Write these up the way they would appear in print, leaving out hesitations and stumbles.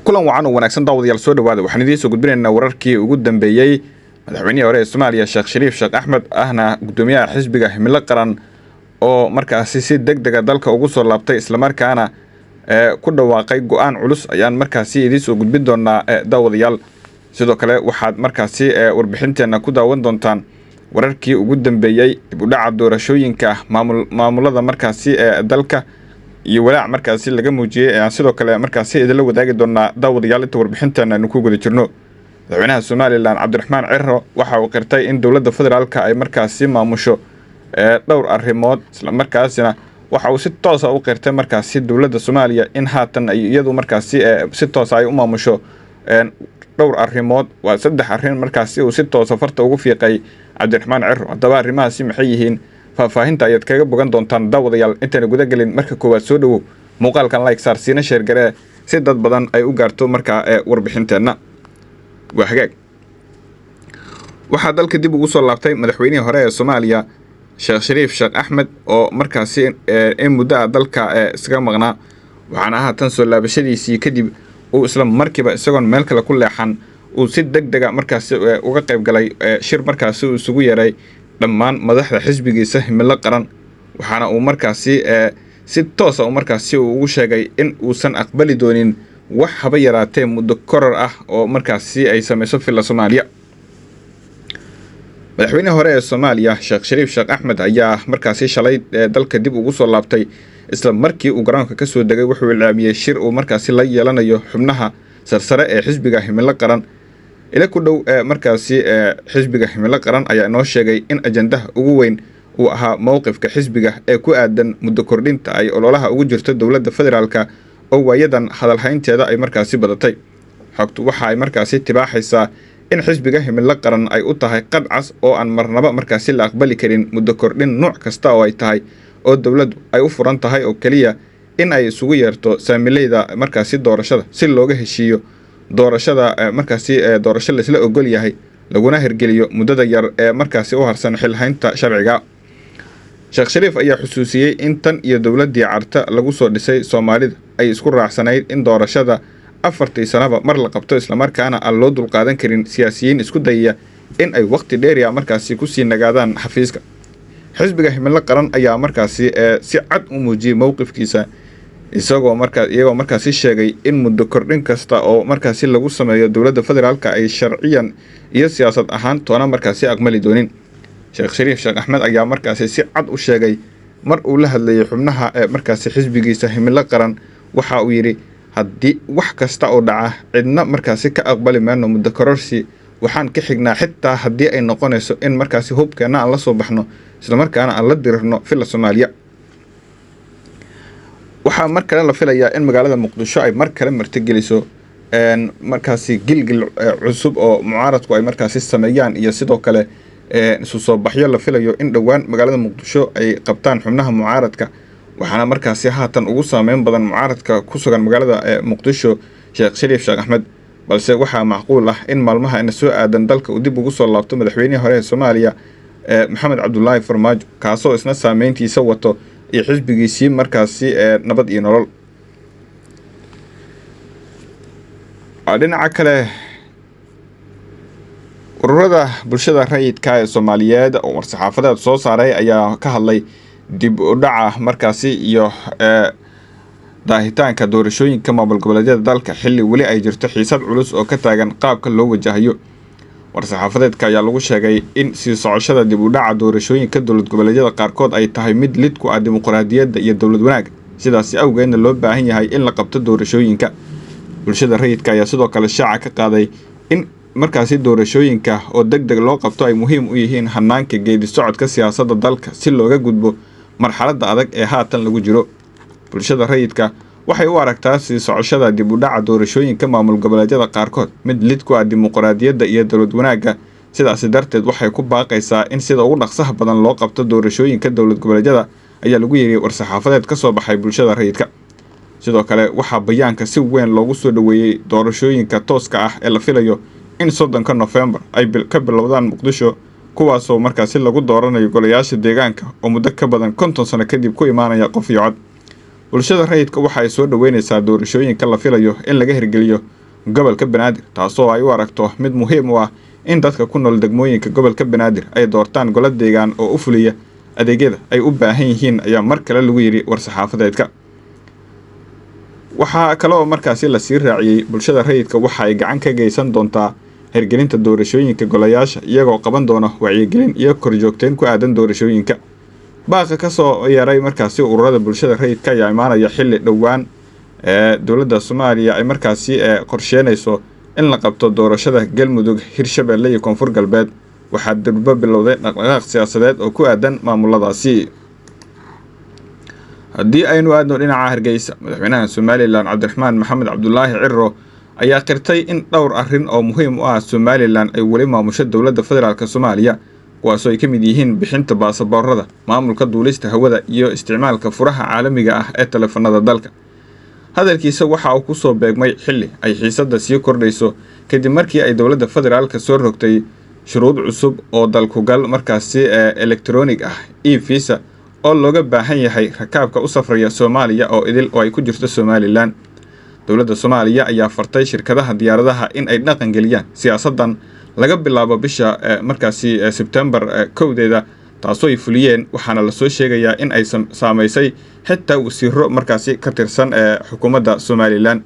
Kulan wacan oo wanaagsan, daawadayaal, soo dhawaada. Waxaan idiin soo gudbinaynaa wararkii ugu dambeeyey. Madaxweynihii hore ee Soomaaliya, Sheekh Shariif Sheekh Axmed, ahna guddoomiyaha xisbiga Himilo Qaran, oo markaasi si deg dega dalka ugu soo laabtay, islamarkaana ku dhawaaqay go-aan culus, ayaan markaasi idiin soo gudbin doonaa, daawadayaal. Sidoo kale waxaad markaasi warbixinteenna ku daawan doontaan wararkii ugu dambeeyey dib u dhaca doorashooyinka maamulada markaasi ee dalka iyo walaac markaasi laga muujiyey, ayaan sidoo kale markaasi idinla wadaagi doonaa, daawadayaal, inta warbixinteena aynu ku guda jirno. Madaxweynaha Somaliland, Cabdiraxmaan Ciro, waxa uu qirtay in dowladda federaalka ay markaasi maamusho dhowr arrimood, islamarkaasina waxa uu si toosa u qirtay markaasi dowladda Soomaaliya in haatan ay iyadu markaasi si toosa ay u maamusho dhowr arrimood. Waa saddex arrin markaasi uu si toosa farta ugu fiiqay Cabdiraxmaan Ciro. Haddaba arrimahaasi maxay yihiin? Faahfaahinta ayaad kaga bogan doontaan, daawadayaal. Intayna guda gelin, marka koowaad soo dhowow, muuqaalkan like saar, siina share garee si dad badan ay u gaarto markaa warbixinteenna. Waa hagaag. Waxaa dalka dib ugu soo laabtay madaxweynihii hore ee Soomaaliya, Sheekh Shariif Sheekh Axmed, oo markaasi in muddo ah dalka iskaga maqnaa, waxaana haatan soo laabashadiisii kadib uu isla markiiba, isagoon meel kale ku leexan, uu si deg dega markaasi uga qayb galay shir markaasi uu isugu yeeray dhammaan madaxda xisbigiisa Himilo Qaran. Waxaana uu markaasi si toosa markaasi uu ugu sheegay in uusan aqbali doonin wax haba yaraatee muddo koror ah oo markaasi ay samayso Villa Soomaaliya. Madaxweynihii hore ee Soomaaliya, Sheekh Shariif Sheekh Axmed, ayaa markaasi shalay dalka dib ugu soo laabtay. Isla markii uu garoonka ka soo degay, wuxuu iclaamiyey shir uu markaasi la yeelanayo xubnaha sarsare ee xisbiga Himilo Qaran. Ila ku dhow markaasi xisbiga Himilo Qaran ayaa inoo sheegay in ajandaha ugu weyn uu ahaa mowqifka xisbiga ee ku aadan muddo kordhinta ay ololaha ugu jirto dowladda federaalka, oo waayadan hadalhaynteeda ay markaasi badatay. Xogtu waxa ay markaasi tibaaxaysaa in xisbiga Himilo Qaran ay u tahay qadcas oo aan marnaba markaasi la aqbali karin muddo kordhin nuuc kasta oo ay tahay, oo dowladdu ay u furan tahay oo keliya in ay isugu yeerto saamileyda markaasi doorashada si looga heshiiyo doorashada, markaasi doorasho laisla ogol yahay, laguna hirgeliyo muddada yar ee markaasi u harsan xilhaynta sharciga. Sheekh Shariif ayaa xusuusiyey in tan iyo dowladdii Carta lagu soo dhisay, Soomaalida ay isku raacsanayd in doorashada 4-tii sanaba mar la qabto, islamarkaana aan loo dulqaadan karin siyaasiyiin isku dayaya in ay waqti dheeriya markaasi kusii nagaadaan xafiiska. Xisbiga Himilo Qaran ayaa markaasi si cad u muujiyey mowqifkiisa, isagoo markaa iyagoo markaasi sheegay in muddo kordhin kasta oo markaasi lagu sameeyo dowladda federaalka ay sharciyan iyo siyaasad ahaan toona markaasi aqbali doonin. Sheekh Shariif Sheekh Axmed ayaa markaasi si cad u sheegay mar uu la hadlayay xubnaha ee markaasi xisbigiisa Himilo Qaran. Waxa uu yidhi: "Haddii wax kasta oo dhaca, cidna markaasi ka aqbali mayno muddo kororsi. Waxaan ka xignaa xitaa haddii ay noqonayso in markaasi hubkeenna aan la soo baxno, islamarkaana aan la dirirno Villa Soomaaliya." Waxaa mar kale la filayaa in magaalada Muqdisho ay mar kale martigeliso markaasi gilgil cusub oo mucaaradku ay markaasi sameeyaan, iyo sidoo kale isu soo baxyo la filayo in dhowaan magaalada Muqdisho ay qabtaan xubnaha mucaaradka. Waxaana markaasi haatan ugu saameyn badan mucaaradka ku sugan magaalada Muqdisho Sheekh Shariif Sheekh Axmed, balse waxaa macquul ah in maalmaha ina soo aadan dalka uu dib ugu soo laabto madaxweynihii hore ee Soomaaliya, Maxamed Cabdulaahi Farmaajo, kaasoo isna saameyntiisa wato iyo xisbigiisii markaasi Nabad iyo Nolol. Dhinaca kale, ururada bulshada rayidka ee Soomaaliyeed oo war-saxaafadeed soo saaray ayaa ka hadlay dib u dhaca markaasi iyo daahitaanka doorashooyinka maamul goboleedyada dalka, xilli weli ay jirto xiisad culus oo ka taagan qaabka loo wajahayo. War-saxaafadeedka ayaa lagu sheegay in sii socoshada dib u dhaca doorashooyinka dowlad goboleedyada qaarkood ay tahay mid lid ku ah dimuqraadiyadda iyo dowlad wanaag, sidaasi awgeedna loo baahan yahay in la qabto doorashooyinka. Bulshada rayidka ayaa sidoo kale shaaca ka qaaday in markaasi doorashooyinka oo deg deg loo qabto ay muhiim u yihiin hanaanka geedi socodka siyaasadda dalka, si looga gudbo marxaladda adag ee haatan lagu jiro. Bulshada rayidka waxay u aragtaa sii socoshada dib u dhaca doorashooyinka maamul goboleedyada qaarkood mid lid ku ah dimuqraadiyadda iyo dowlad wanaagga. Sidaasi darteed waxay ku baaqaysaa in sida ugu dhaqsaha badan loo qabto doorashooyinka dowlad goboleedyada, ayaa lagu yidhi war-saxaafadeed ka soo baxay bulshada rayidka. Sidoo kale waxaa bayaanka si weyn loogu soo dhoweeyey doorashooyinka tooska ah ee la filayo in 30-ka Nofembar ay ka bilowdaan Muqdisho, kuwaasoo markaasi lagu dooranayo golayaasha deegaanka oo muddo ka badan 50 sano kadib ku imaanaya qof iyo cod. Bulshada rayidka waxa ay soo dhoweyneysaa doorashooyinka la filayo in laga hirgeliyo gobolka Banaadir, taasoo ay u aragto mid muhiim u ah in dadka ku nool degmooyinka gobolka Banaadir ay doortaan golo deegaan oo u fuliya adeegyada ay u baahan yihiin, ayaa mar kale lagu yidhi war-saxaafadeedka. Waxaa kale oo markaasi lasii raaciyey: Bulshada rayidka waxa ay gacan ka geysan doontaa hirgelinta doorashooyinka golayaasha, iyagoo qaban doona wacyigelin iyo korjoogteyn ku aadan doorashooyinka. Baaqa ka soo yaray markaasi ururada bulshada rayidka ayaa imaanaya xilli dhowaan ee dowladda Soomaaliya ay markaasi qorsheynayso in la qabto doorashada Galmudug, Hirshabelle iyo Koonfur Galbeed. Waxaa durbo bilowday dhaqdhaqaaq siyaasadeed oo ku aadan maamuladaasi. Haddii aynu aadno dhinaca Hargeysa, madaxweynaha Somalilan Cabdiraxmaan Maxamed Cabdulaahi Ciro ayaa qirtay in dhowr arrin oo muhiim u ah Somalilan ay weli maamusho dowladda federaalk Soomaaliya, kuwaasoo ay ka mid yihiin bixinta baasaboorada, maamulka duulista hawada iyo isticmaalka furaha caalamiga ah ee taleefanada dalka. Hadalkiisa waxa uu ku soo beegmay xilli ay xiisadda sii kordhayso kadib markii ay dowladda federaalka soo rogtay shuruud cusub oo dalkugal markaasi ee elektaroonig ah, e visa, oo looga baahan yahay rakaabka u safraya Soomaaliya oo idil oo ay ku jirto Somalilan. Dowladda Soomaaliya ayaa fartay shirkadaha diyaaradaha in ay dhaqan geliyaan siyaasaddan laga bilaabo bisha markaasi Sebtembar 1-deeda, taasoo ay fuliyeen, waxaana lasoo sheegayaa in ay saameysay xitaa wasiiro markaasi ka tirsan ee xukuumadda Somalilan.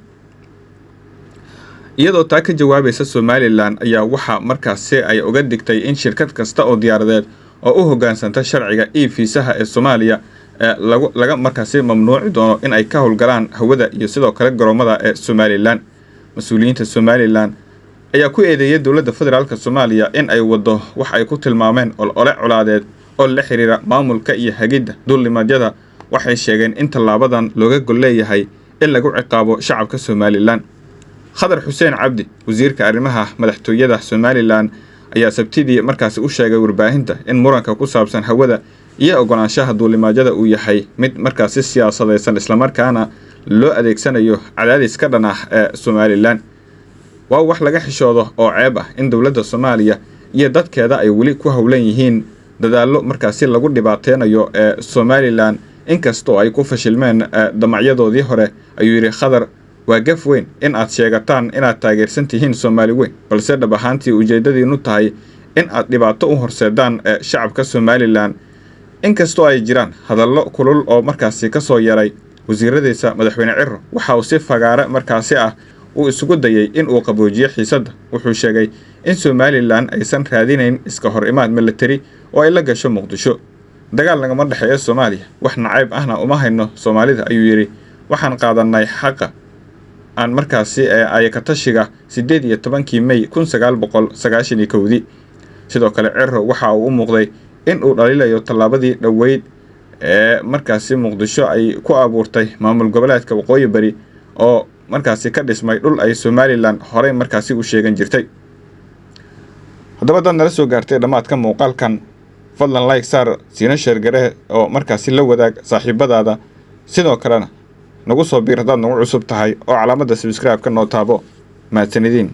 Iyadoo taa ka jawaabaysa, Somalilan ayaa waxaa markaasi ay uga digtay in shirkad kasta oo diyaaradeed oo u hoggaansanta sharciga e fiisaha ee Soomaaliya lagu laga markaasi mamnuuci doono in ay ka howlgalaan hawada iyo sidoo kale garoomada ee Somalilan. Mas-uuliyiinta Somalilan ayaa ku eedeeyay dowladda federaalk Soomaaliya in ay waddo wax ay ku tilmaameen olole colaadeed oo la xiriira maamulka iyo hagidda duulimaadyada. Waxay sheegeen in tallaabadan looga gol leeyahay in lagu ciqaabo shacabka Somalilan. Khadar Xuseen Cabdi, wasiirka arrimaha madaxtooyada Somalilan, ayaa Sabtidii markaasi u sheegay warbaahinta in muranka ku saabsan hawada iyo ogolaanshaha duulimaadyada uu yahay mid markaasi siyaasadaysan, islamarkaana loo adeegsanayo cadaadis ka dhan ah ee Somalilan. Waa wax laga xishoodo oo ceeb ah in dowladda Soomaaliya iyo dadkeeda ay weli ku howlan yihiin dadaallo markaasi lagu dhibaateynayo ee Somalilan, inkastoo ay ku fashilmeen damacyadoodii hore, ayuu yidhi Khadar. Waa gaf weyn in aad sheegataan inaad taageersan tihiin Soomaali weyn, balse dhab ahaantii ujeeddadiinnu tahay in aad dhibaato u horseedaan shacabka Somalilan. Inkastoo ay jiraan hadallo kulul oo markaasi ka soo yaray wasiiradiisa, madaxweyne Ciro waxa uu si fagaare markaasi ah uu isugu dayay in uu qaboojiyo xiisadda. Wuxuu sheegay in Somalilan aysan raadinayn iska hor imaad militari oo ay la gasho Muqdisho. Dagaal nagama dhexeeyo Soomaaliya, wax nacayb ahna uma hayno Soomaalida, ayuu yidhi. Waxaan qaadanay xaqa aan markaasi ee ayakatashiga 18-kii May 1991-dii. Sidoo kale Ciro waxa uu u muuqday in uu dhaliilayo tallaabadii dhoweyd ee markaasi Muqdisho ay ku abuurtay maamul goboleedka Waqooyi Bari, oo markaasi ka dhismay dhul ay Somalilan horey markaasi u sheegan jirtay. Haddaba dad nala soo gaartay dhammaadka muuqaalkan, fadlan like saar, siina share garee oo markaasi la wadaag saaxiibadaada. Sidoo kalena nagu soo biir haddaad nagu cusub tahay oo calaamadda subscribe-ka noo taabo. Mahadsanidin.